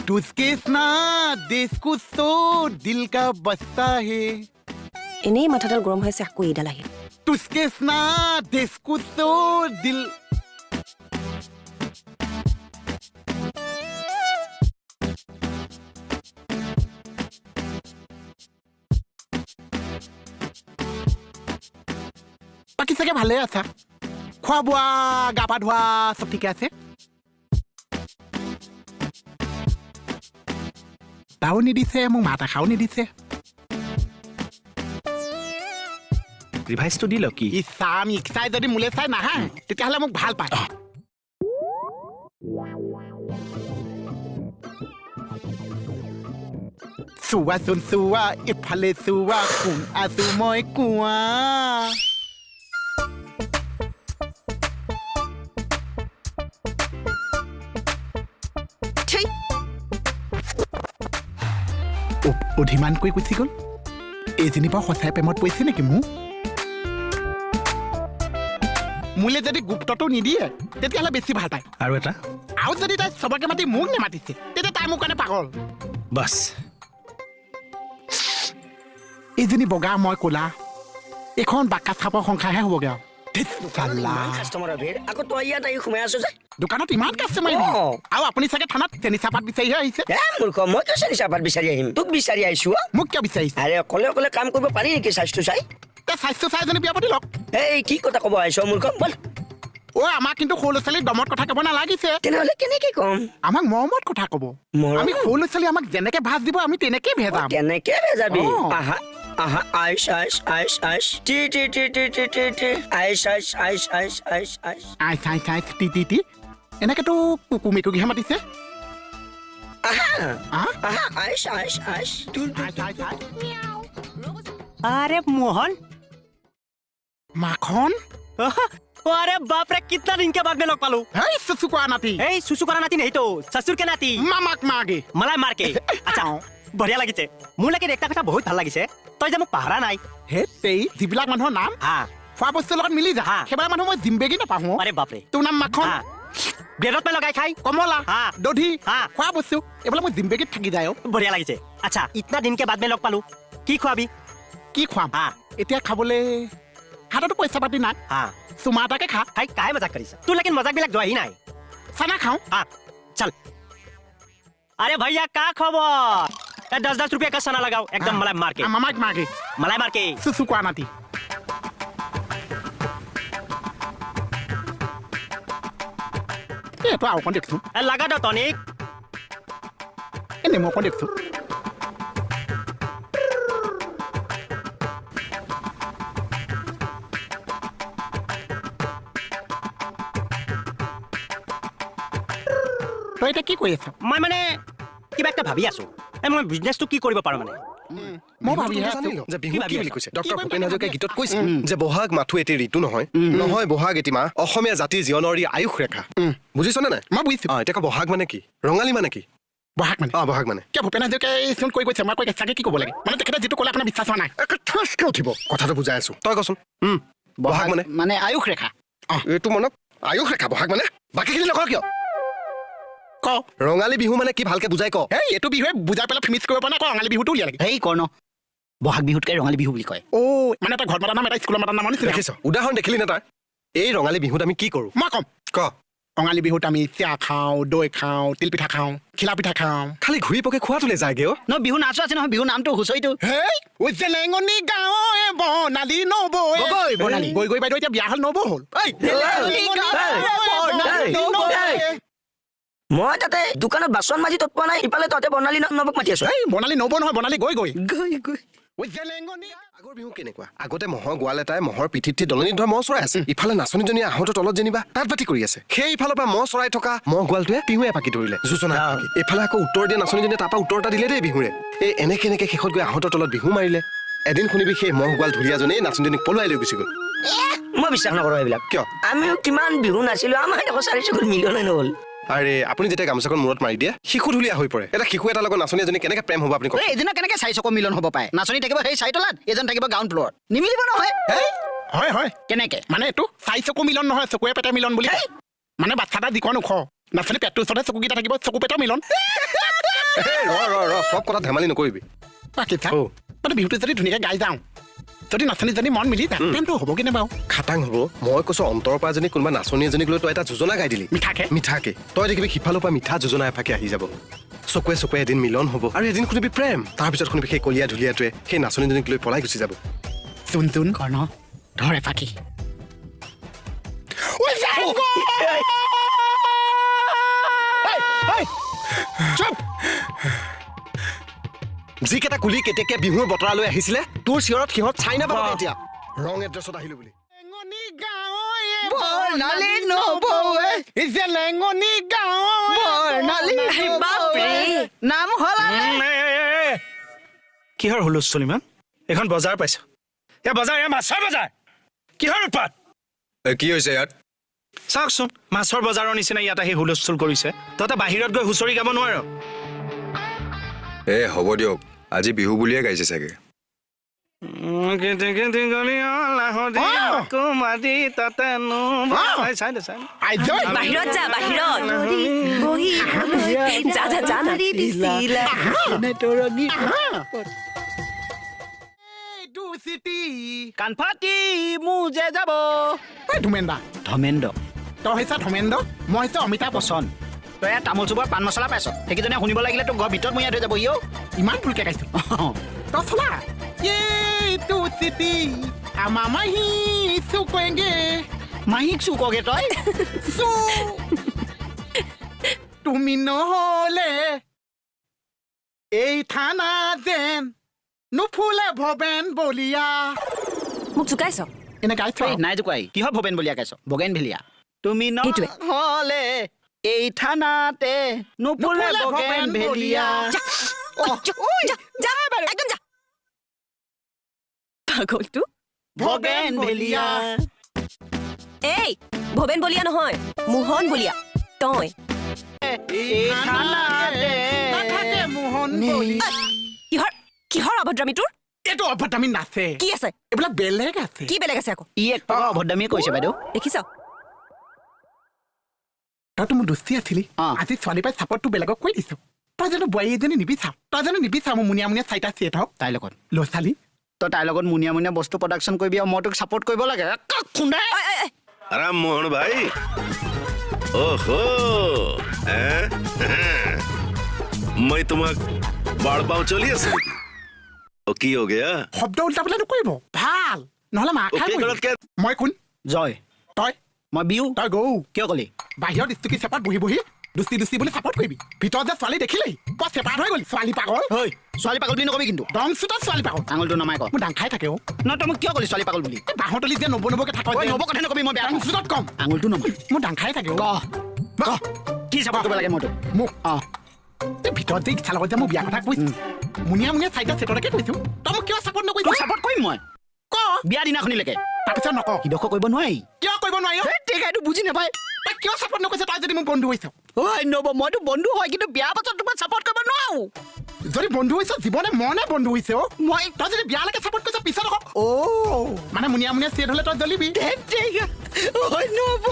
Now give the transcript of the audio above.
तुझके देश को सो दिल का बस्ता है। এনেই মাথাডাল গৰম হৈ আছে, আকৌ এইডাল আহিল। तुझके देश को सो दिल। বাকী চাগে ভালে আছা? খোৱা বোৱা, গা পা ধোৱা চব ঠিকে আছে? তাও নিদিছে মোক, মাত এষাৰো নিদিছে। ৰিভাইজটো দি লওক। কি ইছাম ইচ্ছাই যদি মোলে চাই নাহে তেতিয়াহ'লে মোক ভাল পায়। চোৱাচোন চোৱা, ইফালে চোৱা, কোন আছো মই কোৱা। অধিমান কৰি গুচি গ'ল। এইজনীৰ পৰা সঁচাই প্ৰেমত পৰিছে নেকি মোক? মোলে যদি গুপ্তটো নিদিয়ে তেতিয়াহ'লে বেছি ভাল পায়। আৰু এটা, আৰু যদি তাই চবকে মাতি মোক নেমাতিছে তেতিয়া তাই মোৰ কাৰণে পাগল। বাছ। এইজনী বগা, মই ক'লা, এইখন বাকা চাপৰ সংসাৰহে হ'বগৈ আৰু। দোকানত ইমান কাষ্টমাৰ, আৰু আপুনি চাগে থানাত চেনি চাহপাত বিচাৰিহে আহিছে। মূৰ্খ, মই কিয় চেনি চাহপাত বিচাৰি আহিম? তোক বিচাৰি আহিছো। মোক কিয় বিচাৰিছে? আৰে অকলে অকলে কাম কৰিব পাৰি নেকি? স্বাস্থ্য চাই স্বাস্থ্য চাই এজনী বিয়া পাতি লওক। এই কি কথা ক'ব আহিছ মূৰ্খ? বল। অ, আমাক কিন্তু সৰু ল'ৰা ছোৱালীক দমত কথা ক'ব নালাগিছে। তেনেহ'লে কেনেকে ক'ম? আমাক মৰমত কথা ক'ব। আমি সৰু ল'ৰা ছোৱালী, আমাক যেনেকে ভাজ দিব আমি তেনেকে ভেজাম। তেনেকে ভেজাবি? আহা আহা, আইস আইস আইস আইস টি টি টি টি টি টি টি আইস আইস আইস আইস আইস আইস আইস আইস আইস টি টি টি। এনেকেতো কুকুৰ মেকুৰীহে মাতিছে। আহা আহা, আইস আইস আইস। আৰে মোহন, মাখন। अरे बाप रे, कितना दिन के बाद में लोग पालू। हे सुसु का नाती। ए सुसु का नाती नहीं तो ससुर के नाती। मामाक मागे मलाई मार के। अच्छा बढ़िया লাগিছে মোৰ। লাগে একটা কথা বহুত ভাল লাগিছে, তই যে মোক পাহৰা নাই। হে তেই, যিবিলাক মানুহৰ নাম খোৱা বস্তুৰ লগত মিলি যায় সেইবিলাক মানুহ মই জিম্বেগি নাপাহো। আৰে বাপৰে, তোৰ নাম মাখন, ব্ৰেডত মই লগাই খাই কমলা, দধি, খোৱা বস্তু এইবিলাক মই জিম্বেগিত থাকি যায়। বঢ়িয়া লাগিছে। আচ্ছা ইতনা দিন কে বাদ মে লগ পালো, কি খুৱাবি? কি খুৱাম এতিয়া? খাবলৈ হাততো পইচা পাতি নাই। চুমা এটাকে খা। হাই, কাহে মজাক কৰিছ তোৰ? লেকিন মজাক বিলাক যোৱাহি নাই। চানা খাওঁ। চল। अरे भैया का खबर? 10 10 रुपया का सना लगाओ, एकदम मलाई मार के। मामाक मागे मलाई मार के। सुसु का नाती। ए तो आओ कोन देखছো। ए लगा दो टॉनिक। ए नेमो कोन देखছো। তই এতিয়া কি কৰি আছ? মই মানে কিবা একটা ভাবি আছো। মই বিজনেছটো কি কৰিব পাৰো মানে মই ভাবি আছো যে বিহু কি বুলি কৈছে। ডক্টৰ ভূপেন হাজৰিকাই গীতত কৈছে যে বহাগ মাথো এটি ঋতু নহয়, নহয় বহাগ এটি মাহ, অসমীয়া জাতিৰ জীৱনৰ ই আয়ুস ৰেখা। বুজিছ নে নাই? মই বুজিছো। এতিয়া বহাগ মানে কি? ৰঙালী মানে কি? বহাগ মানে? বহাগ মানে কিয় ভূপেন হাজৰিকাই চোন কৈ গৈছে, মই কৈ চাগে কি ক'ব লাগে মানে তেখেতে যিটো ক'লে আপোনাৰ বিশ্বাস হোৱা নাই। ঠাচকে উঠিব, কথাটো বুজাই আছো। তই কচোন। বহাগ মানে মানে আয়ুস ৰেখা। এইটো মনত আয়ুস ৰেখা বহাগ মানে, বাকীখিনি নকওঁ কিয়? ক। ৰঙালী বিহু মানে কি ভালকে বুজাই ক। এই এইটো বিহুৱে বুজাই পেলাই ফিনিছ কৰিব পৰা নাই, ৰঙালী বিহুটো উলিয়াই লাগে। সেই কৰ্ণ, বহাগ বিহুতকে ৰঙালী বিহু বুলি কয়। অ, মানে এটা ঘৰত মাতা নাম, এটা স্কুলত মাতা নাম। দেখিছ উদাহৰণ দেখিলি নে তাৰ? এই ৰঙালী বিহুত আমি কি কৰোঁ? মই ক'ম। ক। ৰঙালী বিহুত আমি চিৰা খাওঁ, দৈ খাওঁ, তিল পিঠা খাওঁ, ঘিলা পিঠা খাওঁ। খালি ঘূৰি পকে খোৱাটোলে যায়গে। ন বিহু নাচো আছে নহয়, বিহু নামটো হুঁচৰিটো। হেই জেলেঙনি গাঁৱে বৰ্ণালী নবৌ, বৰ্ণালী গৈ গৈ বাইদেউ এতিয়া বিয়া হ'ল, নবৌ হ'ল। মই তাতে দোকানত বাচন মাজি তত পোৱা নাই, ইফালে তহঁতে বৰ্ণালী নবক মাতি আছ। এই বৰ্ণালী নবৌ নহয়, বৰ্ণালী গৈ গৈ গৈ গৈ। আগৰ বিহু কেনেকুৱা? আগতে মহৰ গোৱাল এটাই মহৰ পিঠিত দলনিত ধৰা মহ চৰাই আছে, ইফালে নাচনীজনীয়ে আহোঁতে তলত যেনিবা তাঁত বাতি কৰি আছে। সেই ইফালৰ পৰা মহ চৰাই থকা মহ গোৱালটোৱে বিহুৱে পাকি ধৰিলে যোজনা। এইফালে আকৌ উত্তৰ দিয়া নাচনীজনীয়ে তাৰপৰা উত্তৰ এটা দিলে দেই বিহুৰে। এই এনেকে এনেকে শেষত গৈ আহোঁতে তলত বিহু মাৰিলে। এদিন শুনিবি সেই মহ গোৱাল ধুলীয়াজনেই নাচনীজনীক পলুৱাই লৈ গুচি গ'ল। মই বিশ্বাস নকৰোঁ এইবিলাক। কিয়? আমিও কিমান বিহু নাছিলো, আমাৰ দেখোন চাৰি চকুৰ মিলনে নহ'ল। আৰে আপুনি যেতিয়া গামোচাখন মূৰত মাৰি দিয়ে শিশু ধুলীয়া হৈ পৰে। এটা শিশু এটাৰ লগত নাচনী এজনী কেনেকে প্ৰেম হ'ব আপুনি কওক? এদিনা কেনেকে চাৰি চকু মিলন হ'ব পাৰে? নাচনী থাকিব সেই চাৰিতলাত, এজন থাকিব গ্ৰাউণ্ড ফ্ল'ৰত, নিমিলিব নহয়। হয় হয়। কেনেকে? মানে এইটো চাৰি চকু মিলন নহয়, চকুৱে পেটে মিলন বুলি। মানে বাচ্ছা এটা যিকণ ওখ, নাচনী পেটটোৰ ওচৰতে চকুকেইটা থাকিব, চকু পেটৰ মিলন। ৰ ৰ ৰ, চব কথা ধেমালি নকৰিবি। বাকী থাক, মানে বিহুটো যদি ধুনীয়াকৈ গাই যাওঁ, যদি নাচনীজনী মন মিলি যায়, প্ৰেমটো হ'বগে নে বাৰু? খাটাং হ'ব। মই কৈছো অন্তৰৰ পৰা যদি কোনোবা নাচনী এজনীক লৈ তই এটা যোজনা গাই দিলি মিঠাকে মিঠাকে, তই দেখিবি সিফালৰ পৰা মিঠা যোজনা এফাকে আহি যাব। চকুৱে চকুৱে এদিন মিলন হ'ব আৰু এদিন শুনিবি প্ৰেম। তাৰপিছত শুনিবি সেই কলীয়া ঢুলীয়াটোৱে সেই নাচনীজনীক লৈ পলাই গুচি যাব। চোন চোন কৰ্ণ ধৰ এফাকি। যিকেইটা কুলি কেতিয়াকে বিহুৰ বতৰা লৈ আহিছিলে, তোৰ চিঞৰত সিহঁত চাই নাপাব এতিয়া। ৰং এড্ৰেছত আহিলো বুলি। কিহৰ হুলস্থুল ইমান? এইখন বজাৰ পাইছ, এই বজাৰ, এই মাছৰ বজাৰ। কিহৰ উৎপাত? কি হৈছে ইয়াত? চাওকচোন, মাছৰ বজাৰৰ নিচিনা ইয়াত আহি হুলস্থুল কৰিছে। তহঁতে বাহিৰত গৈ হুঁচৰি গাব নোৱাৰ? এ হ'ব দিয়ক, আজি বিহু বুলিয়ে গাইছে চাগে। বাহিৰত যা, বাহিৰত যা যা যা না। কাণফাটি মুজে যাব। ধমেন্দ্ৰ, ধমেন্দ্ৰ, তই হৈছে ধমেন্দ্ৰ, মই হৈছে অমিতাভ বচ্চন। তই ইয়াত তামোল চোবৰ পাণ মছলা পাইছ, সেইকেইজনে শুনিব লাগিলে তোক ঘৰ ভিতৰত মৰিয়াই থৈ যাব। ইও ইমান ভুলকে গাইছো তই চলা। এইটো চিটি আমাৰ মাহী চুকেগে। মাহীক চুকগে তই? চু তুমি নহ'লে এই থানা যেন নুফুলে ভবেন বলিয়া। মোক জোকাইছ? এনে গাইছ? নাই জোকাই। কিহৰ ভবেন বলিয়া গাইছ? বগেন ভেলিয়া। তুমি নহ'লে এই থানাতে নুফুলে বগেন ভেলিয়া। একদম যা পাগলটো। ভবেন ভেলিয়া। এই ভবেন বলিয়া নহয়, মোহন বলিয়া। তই কিহৰ কিহৰ অভদ্ৰামী তোৰ? এইটো অভদ্ৰামী নাছে। কি আছে এইবিলাক? বেলেগ আছে। কি বেলেগ আছে আকৌ? ই এক প্ৰকাৰ অভদ্ৰামীয়ে কৈছে বাইদেউ। দেখিছ? তইতো মোৰ দোস্তি আছিলি, আজি ছোৱালী পাই চাপৰ্টটো বেলেগক কৈ দিছো। তই জানো বোৱাৰী এজনী নিবিচাৰ? তই জানো নিবিচাৰ মোৰ মুনিয়া মুনিয়া চাৰিটা চিয়ে হওক তাইৰ লগত? ল'ৰা ছোৱালী তই তাইৰ লগত মুনিয়া মুনিয়া বস্তু প্ৰডাকশ্যন কৰিবি আৰু মই তোক ছাপৰ্ট কৰিব লাগে। খুন্দাই আৰাম মোহন ভাই। ওহো, মই তোমাক বাৰ পাওঁ চলি আছে নেকি? ও কি हो गया? শব্দ উল্টা পাল্টা নকৰিব, ভাল নহ'লে মাৰ খাই। মই কোন? জয়। তই? মই বিহু। তই গৌ। কিয় কলি? বাহিৰত ইস্তুকি চেপাত বহি বহি দুস্তি দুস্তি বুলি চাপৰ্ট কৰিবি, ভিতৰত যে ছোৱালী দেখিলেই প চেপাত হৈ গ'ল। ছোৱালী পাগল। ঐ ছোৱালী পাগল বুলি নকবি কিন্তু। দং চোতত ছোৱালী পাগল। আঙুলটো নমাই ক। মোৰ ডাং খাই থাকে অ'। নহয়, তই মোক কিয় কলি ছোৱালী পাগল বুলি? বাঁহৰ তলিত যে নব নবকে থাক। নব কথা নকবি, মই বেয়া। দং চোতত কম। আঙুলটো নমাই। মোৰ ডাং খাই থাকে। ক কি চাপৰ্ট কৰিব লাগে মই তোক? মোক অঁ এই ভিতৰত যে ইচ্ছাৰ লগত যে মোৰ বিয়া কথা কৈছো, মুনিয়া মুনিয়া চাৰিটা চেটলৈকে কৈছো, তই মোক কিয় চাপৰ্ট নকৰিছ? চাপৰ্ট কৰিম মই। ক বিয়া দিনাখনিলৈকে। তাৰপিছত নক। সিডোখৰ কৰিব নোৱাৰি। কিয় কৰিব নোৱাৰি? এইটো বুজি নাপায়। তই কিয় চাপৰ্ট নকৰিছ? তই যদি মোৰ বন্ধু হৈছ। ঐ নব, মইতো বন্ধু হয়, কিন্তু বিয়া পাছত তোমাক চাপৰ্ট কৰিব নোৱাৰো। যদি বন্ধু হৈছ, জীৱনে মনে বন্ধু হৈছে অ'। মই তই যদি বিয়ালৈকে চাপৰ্ট কৰিছ, পিছত আকৌ অ' মানে মুনিয়া মুনিয়া চেট হ'লে তই জ্বলিবি। ঐ নব।